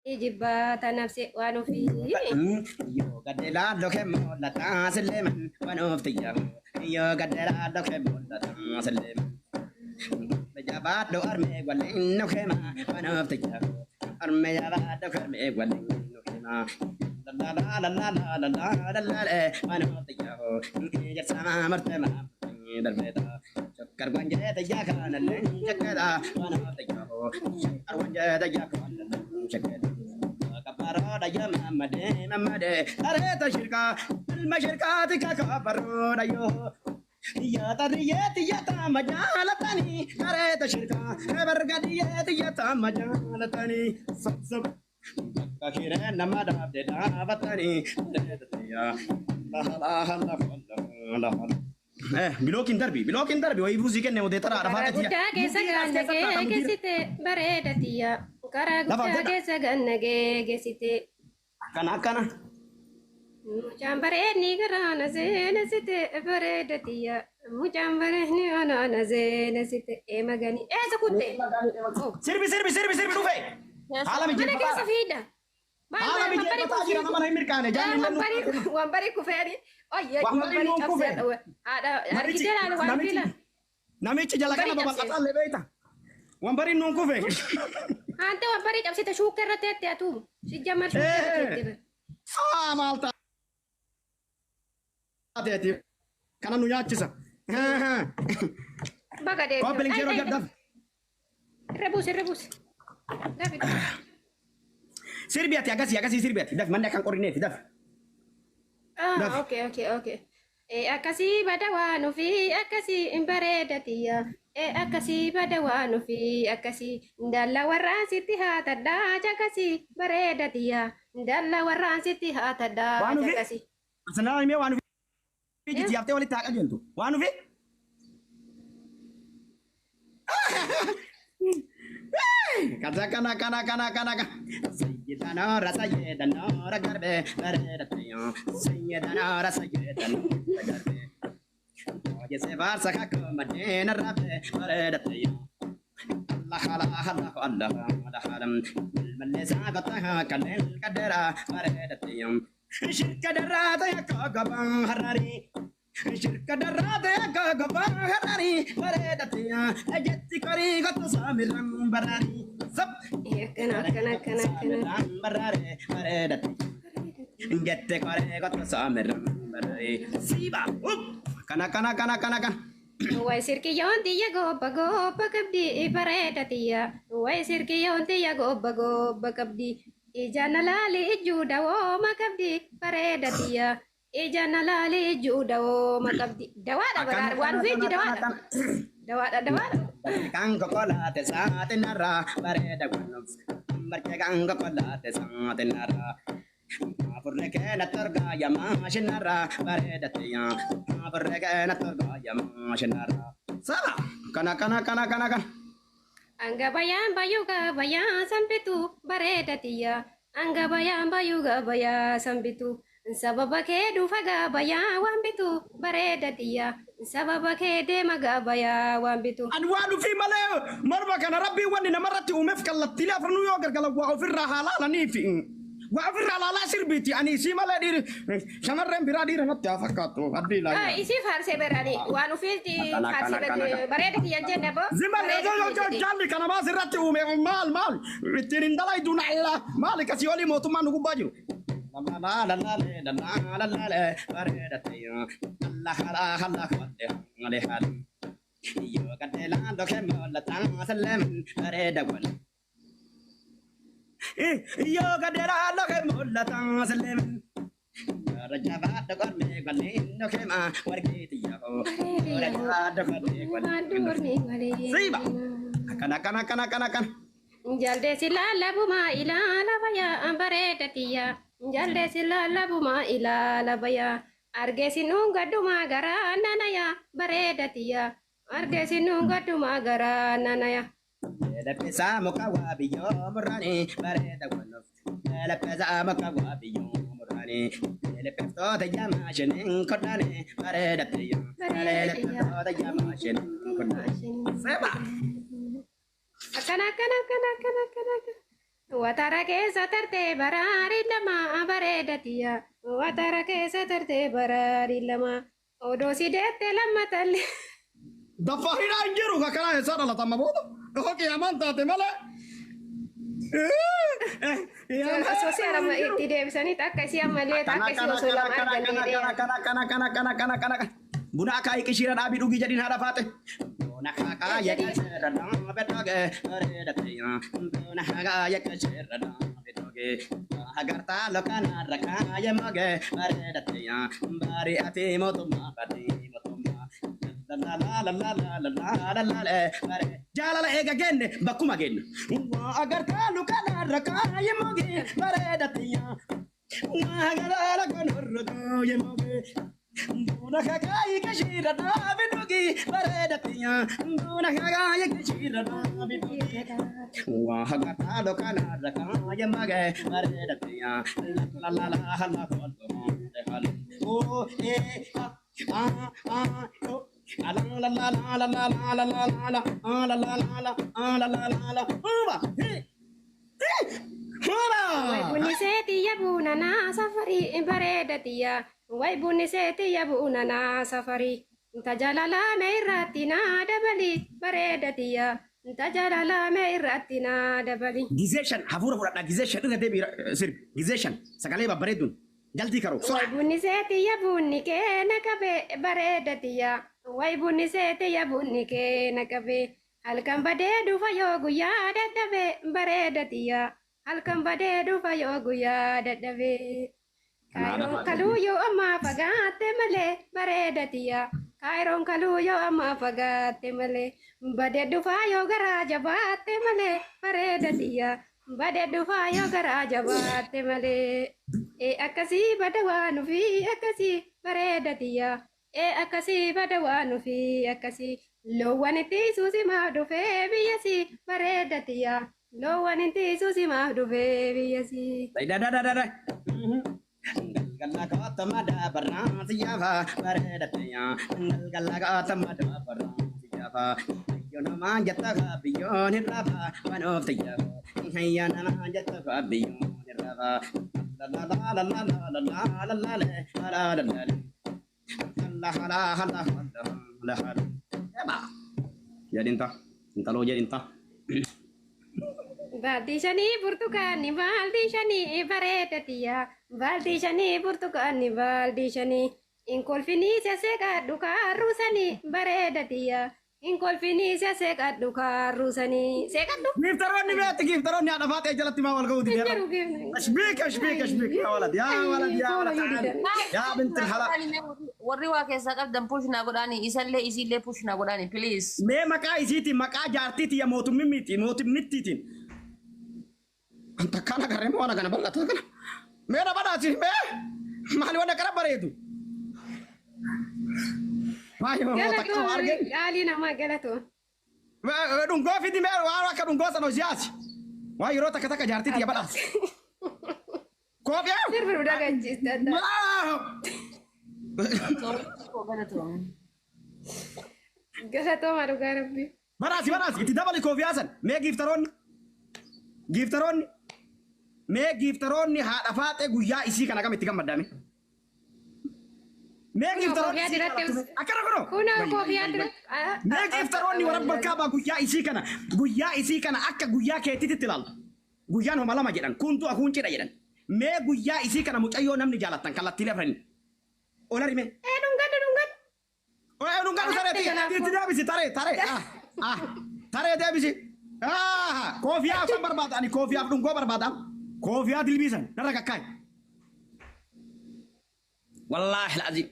Jibbaata nafse waan ofii. Yoo gaddeelaa lokee mul'ataa silleeman waan of xiyyaa'u. Yoo gaddeelaa lokee mul'ataa silleeman. Jabaadho armee waliin nu keema waan of xiyyaa'u. Armee jabaadho armee waliin nu keema. La la la la la la la la la waan of xiyyaa'u. Jarsamaa martee maa darbeeta. Shakkar wanjee tayyaa kanallee shakkeedha waan of xiyyaa'u. Shakkar wanjee tayyaa kanallee shakkeedha. Kabaroodha yaa mamadee mamadee areeta shirkaa ilma shirkaati kakabaroodha yoo. Yaata riyyeeti yaata majaalatanii areeta shirkaa ebargadiyyeeti yaata majaalatanii sab sab. Bakka hiree nama dhaabde dhaabatanii areeta tiyyaa. Laha laha laha laha. Bilookiin darbi, bilookiin darbi wayii buusii kenne odeetara Karaa rafaa guddaa keessa gannagee geessite bareeda tiyya. Karaa Lafa guddaa godha. keessa gannagee geessite. Akkana akkana. Mucaan bareedni garaa na seenessite bareeda tiyya. Mucaan bareedni onaa na seenessite. Ee magani. Eessa kutte? Sirbi, sirbi, sirbi, sirbi dhufe. Haala Mana keessa mijeeffataa. fiida. Maal Haala wambarii mijeeffataa jira, nama hin mirkaane. Jaalli Wambarii wambarii kufeeni. Oyyee Wambarii wambarii nuun kufe. cabsee haadha argitee laala waan fila. Namichi jala kana Wambarii cabsee. babal'ataa illee beekta. Wambariin nuun kufe. Haante wambarii cabsite shuuka irra teette atu. Sijjamar shuuka irra teette. Aa, maal taateeti? Kana nu nyaachisa. Baga deemte. Koppiliin yeroo gaddaaf. Irra buusi, irra buusi. Dafi. Sirbi ati akkasii akkasii sirbi ati dafi, manni akkan qorrineeti dafi. Ah, Dafi. okay. Akkasii bada waan ofii akkasii hin bareeda tiyya. Akkasii bada waan ofii akkasii. Dalla warraan sitti haa taddaa jakasii bareeda tiyya. Dalla warraan sitti haa taddaa Waan ofii? jakasii. Asanaa himee waan ofii jijjiiraftee walitti haa qajeeltu. Waan ofii? Kaza kana kana kana kana kana. Sayyidanoora sayyidanoora garbee bareeda tiyya. Sayyidanoora sayyidanoora garbee. Hojjese faarsa kakoo maddeen arraabee bareeda tiyya. Allah Allah Allah Allah Allah. Malleessaa qotaa kanneen kaddeera bareeda tiyya. Shirka darraa ta'e akka gabaa hararii. Shirka darraa ta'e akka gabaa hararii bareeda tiyya. Ejjetti qorii qotu saamirran baraarii. Sab. Akkana akkana akkana akkana. Saamirran baraaree bareeda tiyya. Jette qoree qotu saamirran baraaree. Siiba. Kana kana kana kana kana. Way sirkiyyoon tiyya gobba gobba qabdi bareeda tiyya. Way sirkiyyoon tiyya gobba gobba qabdi. Ija na laali ijjuu dawooma qabdi bareeda tiyya. Ija na laali ijjuu dawooma qabdi. Dawaadha baraar waan ofiitti dawaadha. Dawaadha, dawaadha. Kan kokkolaate saaxinarraa bareeda gwannoof. Barcee kan kokkolaate saaxinarraa. Afurre keena torgaa yamaa shinarraa bareeda tiyya. Afurre keena torgaa yamaa shinarraa. Saba kana kana kana kana kana. Anga bayaan bayuga bayaan sambitu bareeda tiyya. Anga bayaan bayuga bayaa sambitu. Sababa kee dhufa gabayaa waan bitu bareeda tiyya. Sababa kee deema gabayaa waan bitu. Ani waan ofii malee morma kana rabbiin wanni namarratti uumeef kallattiilee afranuu yoo gargala waa ofirraa haalaalaniifi. Waa ofirraa haalaalaa sirbiiti. Ani isii malee dhiiri shamarreen biraa dhiira natti haa fakkaattu. Abdii laa. Isii faarsee berani waan ofiitti Akkana, faarsee akkana, akkana. bareeda kiyya jenne boo. Zima jaalli kana maas irratti uume maal maal ittiin hin dalaydu na'illa maali kasii olii mootummaan nu gubbaa jiru. La la la la la la la la bareeda tiyya. Allah Allah Allah Allah Allah. Yoo gaddeelaan dokee mul'ataa salleeman bareeda gwal. Yoo gaddeelaan dokee mul'ataa salleeman. Rajabaadha qormee gwallee dokee maa warqee tiyya. Rajabaadha qormee gwallee. Siiba. Akkana akkana akkana akkana akkana. Jaldeessi lallabumaa ilaala bayaa bareeda tiyya. Jaldeessi lallabumaa ilaala bayaa. Argeessi nuun gaddumaa garaa nanaya bareeda tiyya. Argeessi nuun gaddumaa garaa nanaya. Lapheesaa muka waa biyyoo murraanii bareeda gwannoof. Lapheesaa muka waa biyyoo murraanii. Lapheeftoota jamaa shaniin kodhaanii bareeda tiyya. Lapheeftoota jamaa shaniin kodhaanii. Seba. Akkana akkana akkana akkana akkana akkana. Watara keessa tartee baraarii lama bareeda tiyya. Watara keessa tartee baraarii lama. Odoo si deette lammatallee. Daffaahidhaa hin jiru kakkanaa eessaa dhalatama booda. Dhoo qiyaamaan taate malee. Osoo si arama itti deebisanii akka isii ammallee akka isii osoo lama argannee deeman. Kana kana kana kana kana kana kana. Buna akaayii qishiira dhaabii dhugii jedhiin haadha faate. Buna akaayii qishiira dhaabii dhugee bareeda tiyya. Buna akaayii qishiira dhaabii dhugee. Agartaa lokanaa rakkaayee mogee bareeda tiyya. Bari ati mootummaa bari mootummaa. Jaalala eega geenne bakkuma geenne. Agartaa lukanaa rakkaayee mogee bareeda tiyya. Agartaa lokanaa rakkaayee mogee. Buna kakaayii kashiira dhaabi dhugi bareeda tiyya. Buna kakaayii kashiira dhaabi dhugi. Waa agartaa lukanaa rakkaayee mogee bareeda tiyya. La la la la la la. Oh eh ah ah oh. La la la la la la la la la la la la la la la la la. Uba hey hey. Way Hola. bunni seetiyya buuna naa safarii bareeda tiyya. Way bunni seetiyya buuna naa safarii. Nta jaalalaa mee irratti naa dabali bareeda tiyya. Nta jaalalaa mee irratti naa dabali. Gizee shan hafuura fudhadhaa gizee shan irra deebi'i sirbi gizee shan sagalee babbareedduun jaltii karoo Way sora. bunni seetiyya bunni kee na qabe bareeda tiyya. Way bunni seetiyya bunni kee na qabe. Halkan badee dhufa yoo guyyaa dadhabe bareeda tiyya. Halkan badee dhufa yoo guyyaa dadhabe. Kaayiroon kaluu yoo ammaa fagaatte malee bareeda tiyya. Kaayiroon kaluu yoo ammaa fagaatte malee. Badee dhufaa yoo garaa jabaatte malee bareeda tiyya. Badee dhufaa yoo garaa jabaatte malee. Ee akkasii bada waan ofii akkasii bareeda tiyya. Ee akkasii bada waan ofii akkasii. Loowwan itti suusimaaf dhufee biyyasii bareeda tiyya. Loowwan itti suusimaaf dhufee biyyasii. Da da da da da. Galgala kaatama dabarraa siyaafa bareeda tiyya. Galgala kaatama dabarraa siyaafa. Hayyo namaa jetta biyyoon hin raafa waan of tiyya. Hayyo namaa jetta biyyoon hin raafa. La la la la la la la la la la la la la. La la la la la la. Eba. Jedhinta. Intaloo jedhinta. Baaldi shanii burtukaanni baaldi shanii bareeda tiyya. Baaldi shanii burtukaanni baaldi shanii. Inkolfinii seseqadhu kaarruusanii bareeda tiyya. Inkolfinii seseqadhu kaarruusanii. Seqadhu. Giiftaroonni beekti giiftaroonni haadha faatee jalatti maa wal ga'uuti Hin deeman. jiru geefna. اشبيك اشبيك اشبيك يا ولد يا ولد يا ولد تعال يا بنت الحلال. Warri waa keessaa qabdan push naa godhaani isallee isiillee push naa godhaani please. Mee maqaa isiitiin maqaa jaartiiti ya mootummiiti mootummittiitiin. Anta kana garee moo kana bal'ata kana. Mee na badhaasi mee maali wanna kana bareedu. Maali moo takka Galatoo argin. qaalii namaa galatoo. Dhungoo fidi mee waan akka dhungoo sana hojii Waa yeroo takka takka jaartiiti ya badhaasi. Koofii. Sirbi nu dhagachiista. Galatooma dhugaa rabbi. Badhaasi badhaasi itti dabali koofiyaa san mee giiftaroonni giiftaroonni mee giiftaroonni haadha faaxee guyyaa isii kana kam itti gammadame mee giiftaroonni Kunoo isii koofiyaa kana duratti akkana kunoo Kunoo koofiyaa duratti. mee giiftaroonni warra bakkaabaa guyyaa isii kana guyyaa isii kana akka guyyaa keetitti ilaaltu guyyaan homa lama jedhan kuntu akuun cidha jedhan mee guyyaa isii kana mucayyoo namni jaalattan kallattiilee afranii ola rime Ee dhungadhu dhungadhu. Oye, nunca lo saree, itti deebisi, taree, taree, ah, ah, taree deebisi. Ah, koofiyaa san barbaada, ani koofiyaaf dhungoo barbaada. Koofiyaa dilbiisan, narra kakkaay. Wallaahi alazim.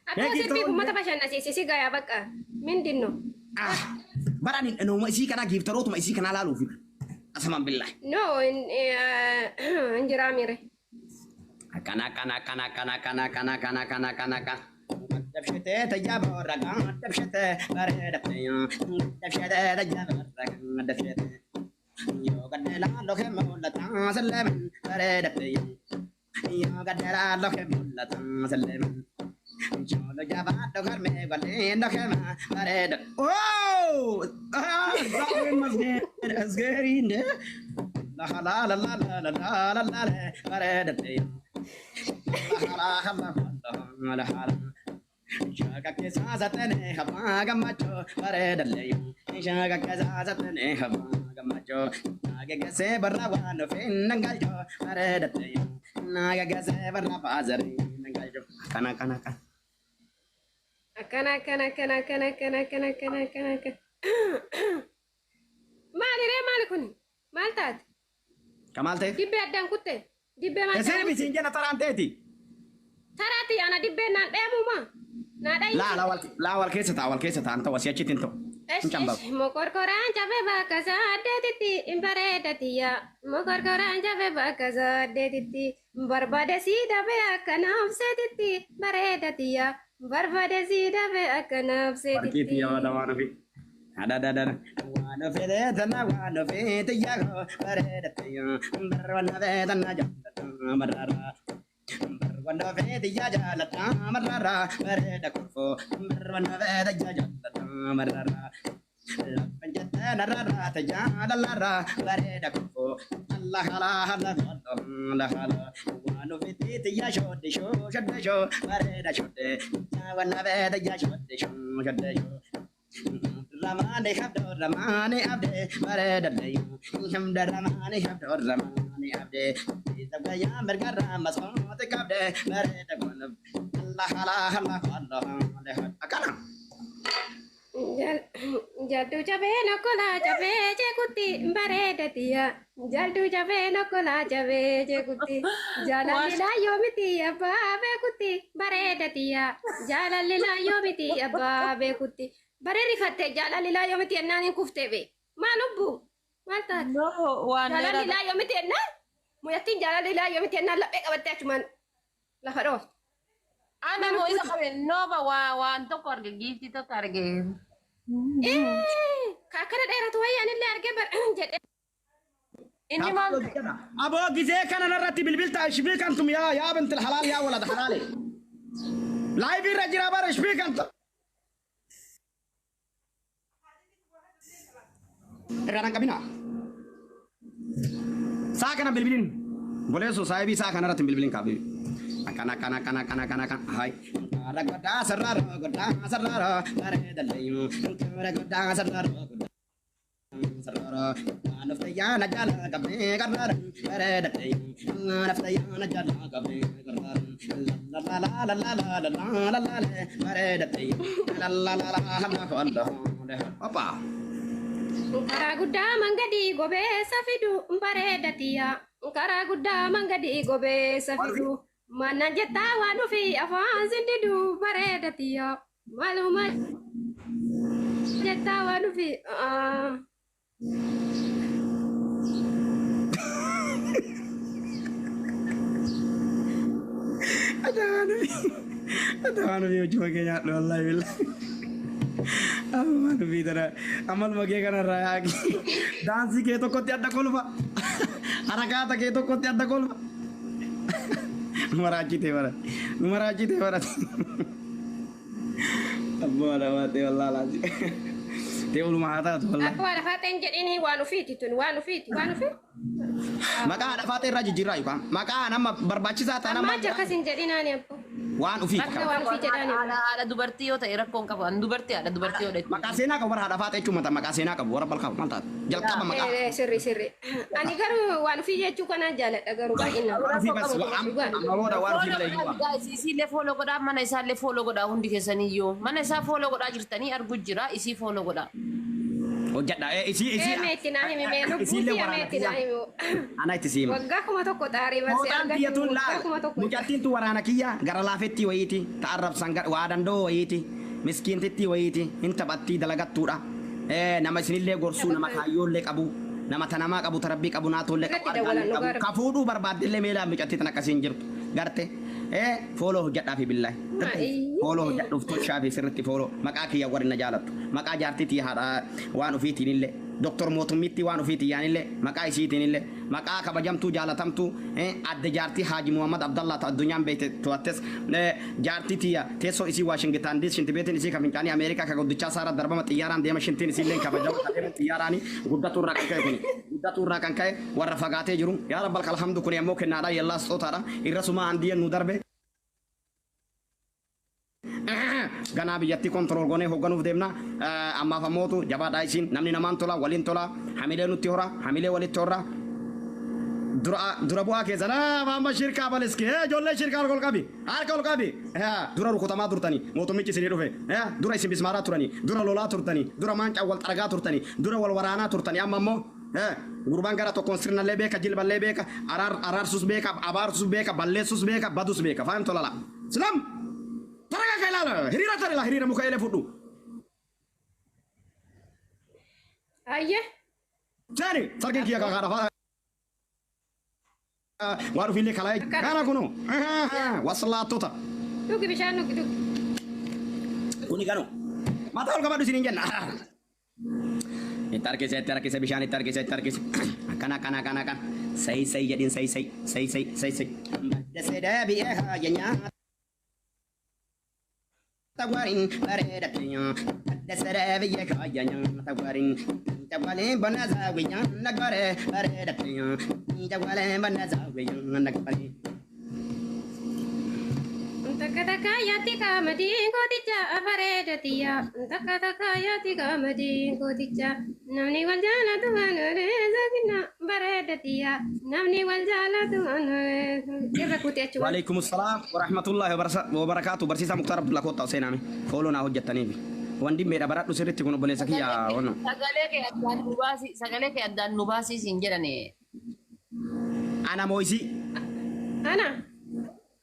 Akka sirbii uummata bashannansiisi si gayaa bakka. Mindinno. Ah, barani nooma isii kanaa giiftarootuma isii kanaa laaluufi. Asamaan billaahi. No hin jiraa mire. Akkana akkana akkana akkana akkana akkana akkana akkana akkana akkana. Dabshatee tajaaba warra dabshatee bareeda dabshatee tajaaba warra dabshatee. Yoo gaddeelaa lokee mul'ataa salleeman bareeda yoo gaddeelaa lokee mul'ataa salleeman. Jolo jabaadho garmee walleen dhokema bareeda. Oh! Ah, asgeeriin de. La la la la la la la la bareeda ta'e. La la la la la la. Shaka keessa satane habaa gammachoo bareeda leeyo. Shaka keessa satane habaa gammachoo. Naaga geessee barra waan ofiin nangalchoo bareeda ta'e. Naaga geessee barra baazarii nangalchoo. Kana kana kana. Akkana akkana akkana akkana akkana akkana akkana akkana akkana. Maali ree, maali kun? Maal taate? Kamaal ta'e? Dibbee addaan kutte? Dibbee maal Isin taate? bisiin jenna taraan ta'eeti. Taraati ana dibbee naan dheemuma. Naa dhayi. Laa laa wal laa wal keessa ta'a, wal keessa ta'a, ta'u asii achitti hin ta'u. Hin cambabu. Mokorkoraan cabe bakka saddeetitti hin bareeda tiyya. Mokorkoraan cabe bakka saddeetitti barbaade sii dhabe akka naafseetitti bareeda tiyya. Barbaade sii dhabe akka Warqii naafseetitti. tiyya waan ofii. Adadadada. Waan ofii tana waan ofii tiyya koo bareeda tiyya. Barwana ofii tana jaalata marrara. Barwana ofii tiyya jaalata marrara bareeda kurfoo. Barwana ofii tiyya jaalata marrara. Lafa jettee narrara tiyya lalara bareeda kurfoo. Allah Allah Allah Allah Allah. Waan ofii tiyya shoodde shoo shodde shoo bareeda shodde. Waan ofii tiyya shodde shoo shodde shoo. Ramane habdo ramane abde bareeda leeyo. Hamda ramane habdo ramane abde. Sabaya merga ramas kote kabde bareeda gonab. Allah Allah Allah Allah Allah. Akana. Jaldu cabee nokkolaa cabee jeekutti bareeda tiyya. Jaldu cabee nokkolaa cabee jeekutti. Jaalalli laayyoo miti abbaa beekutti bareeda tiyya. Jaalalli laayyoo miti abbaa beekutti. Baree rifatte, jaalalli laayyoo miti ennaan hin kuftee bee. Maal lubbuu? Maal taate? No, waan Jaalalli dheeraa. laayyoo miti ennaan? Munyattiin jaalalli laayyoo miti ennaan laphee qabattee achumaan lafa dhoofte. Ana moo isa qabe nooba waa waan tokko arge, giiftii tokko arge. Ka akkana dheeratu wayii anillee argee bar jedhee. Inni maal ta'e? Aboo gisee kana narratti bilbilta ishbiikantum yaa yaa bintil halaal yaa walad halaale. Live irra jira bara ishbiikantum. Irra nan qabina. Saa kana bilbilin. Goleessu saahibii saa kana irratti hin bilbilin kaabii. Akkana akkana akkana akkana akkana akkana hai. Kaara godhaa sararoo godhaa sararoo bareeda leeyu. Kaara godhaa sararoo godhaa sararoo. Waan of tayyaana jala qabee qarrara bareeda leeyu. Waan of tayyaana jala qabee qarrara. La la la la la la la la la la bareeda leeyu. La la la la la la la. Opa. Karaa guddaa mangadii gobeessa fidu bareeda tiyya. Karaa guddaa mangadii gobeessa fidu. Mana jettaa waan ofii afaan sindidu bareeda tiyya. Maluma jettaa waan ofii. Adawaan ofii hojii makee nyaadhu wallaahi billahi. Amaluma ofii tana amaluma kee kanarraa yaaqi. Daansii kee tokkotti adda kolfa. Harakaata kee tokkotti adda kolfa. Maraachitee bara. Maraachitee bara. Abbaa lamaatee wallaahi laati. Ta'e olumaa haa taatu wallaahi. Akka waan afaaxeen jedhini waan ofiiti tun, waan ofiiti, waan ofii. Maqaa haadha faaxee irraa jijjiirraa yookaan maqaa nama barbaachisaa ta'an Ammaa amma akkas hin jedhinaani abbo. waan ofii Akka waan ofii jedhani. Haadha dubartii yoo ta'e rakkoon qabu. Ani dubartii, haadha dubartii yoo ta'e. Maqaa seenaa qabu bara haadha faaxee jechuun mata maqaa seenaa qabu warra balkaa'u maal taate jalqaba maqaa. Sirri sirri. Ani garuu waan ofii jechuu kanaan jaaladha garuu baay'inaan. Waan ofii bas amma booda waan ofii malee hin Guys, isiillee follow godhaa, mana isaallee follow godhaa, hundi keessaniyyuu. Mana isaa follow godhaa jirtanii arguu jira, isii follow godhaa. Hojjedha isii isii. Mee itti naa himi, mee lubbuu Isiillee tiyya mee waraana itti naa kiyya. himi. Ana itti siima. Waggaa 1000 xaarii barsee Mootaan biyya argachuu tun waggaa laa 1000. Mucattiin tun waraana kiyya gara laafetti wayiiti ta'arrabsan waa danda'oo wayiiti miskiintitti wayiiti hin taphattii dalagattuudha. Nama isinillee gorsuu, nama kaayyoollee qabu, nama tanamaa qabu, tarabbii qabu, naatollee qabu, Irratti dawwalan argaallee qabu dhugaa. Ka fuudhuu barbaaddellee meelaa mucattii tan akkasiin jirtu garte follow hojjedhaa fi billaahi. Follow hojjedhuuf tolchaa fi sirritti follow maqaa kiyya warri na jaalattu maqaa jaartii tiyya haadha waan ofiitiin illee Doktor Mootummiitti waan ofiiti yaanillee maqaa isiitiinillee maqaa kabajamtuu jaalatamtuu adde jaartii Haaji Muhammad Abdallah ta addunyaan beekte to'attes jaartii tiyya teessoo isii Waashingitaan diis shintibeetiin isii ka fincaanii Ameerikaa ka guddichaa saara darbama xiyyaaraan deema shintiin isiillee kabajama ka deemu xiyyaaraani guddatu irraa kan ka'e kuni guddatu irraa kan ka'e warra fagaatee jiru yaa rabbal alhamdu kuni ammoo kennaadha yallaa sixootaadha irra sumaa andiyan nu darbe ganaa biyyattii kontirool goonee hoogganuuf deemna ammaaf ammootu jabaadhaa isiin namni namaan tola waliin tola hamilee nutti hora hamilee walitti horra dura bu'aa keessan maamma shirkaa baliski ijoollee shirkaa harka ol qabi harka ol qabi dura rukutamaa turtanii mootummichi isinii dhufe dura isin bismaaraa turanii dura lolaa turtanii dura maancaa wal xaragaa turtanii dura wal waraanaa turtanii amma ammoo gurbaan gara tokkoon sirnallee beeka jilballee beeka araarsus beeka abaarsus beeka balleessus beeka badus beeka faayim tolala silam Taraga ka ilaala hiriira tarila hiriira muka elee fudhu. Ayyee. Seeni sargin kiyya kaakaadha faa waan ofiillee kalaa'ee kana kunu waslaattota. Dhugi bishaan dhugi dhugi. Kuni kanu mataa ol qabadhu isiniin jenna. Itti harkise itti harkise bishaan itti harkise itti harkise akkana akkana akkana akkana sayi sayi jedhin sayi sayi sayi sayi sayi sayi. Badda deebi'ee haaya nyaata wariin bareeda tiyya. Badda deebi'ee haaya nyaata wariin. Jawwaleen bona zaawiyaan nagare bareeda tiyya. Jawwaleen bona zaawiyaan nagare. Takka takka yaatti qaamadiin gooticha bareeda tiyya. Takka takka yaatti qaamadiin gooticha. Namni wal jaalatu waan olee bareeda tiyya. Namni wal jaalatu waan olee irra kutee achi wal. وعليكم السلام ورحمة الله وبركاته برسيسا مختار عبد الله كوتا سينامي فولو نا hojjettaniif wanti meedha baradhu sirriitti kun obboleessa kiyya wanno Sagalee kee addaan nu baasi sagalee kee addaan nu baasi siin jedhane. ana moo'isii Ana.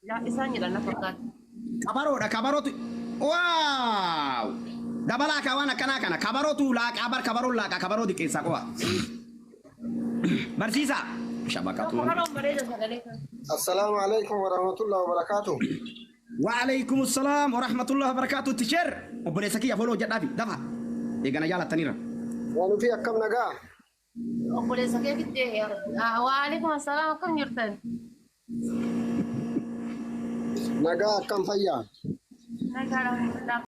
Yaa isaan jedhan na fakkaata. kabaroodha kabarootu waaw dabalaa ka waan akkanaa kana kabarootu laaqaa bar kabaroon laaqaa kabaroo diqqeessaa qofa barsiisaa shabakatu Kabaroon bareeda sagalee kana. السلام عليكم ورحمة الله وبركاته. وعليكم السلام ورحمة الله وبركاته تشير obboleessa kiyya foloo hojjedhaafi dafa eegana jaalattaniira Waan ofii akkam nagaa? Obboleessa kee fiddee yaa Rabbi. Waalaikum assalaam akkam jirtan? Nagaa akkam fayyaa? Nagaa alhamdulillah.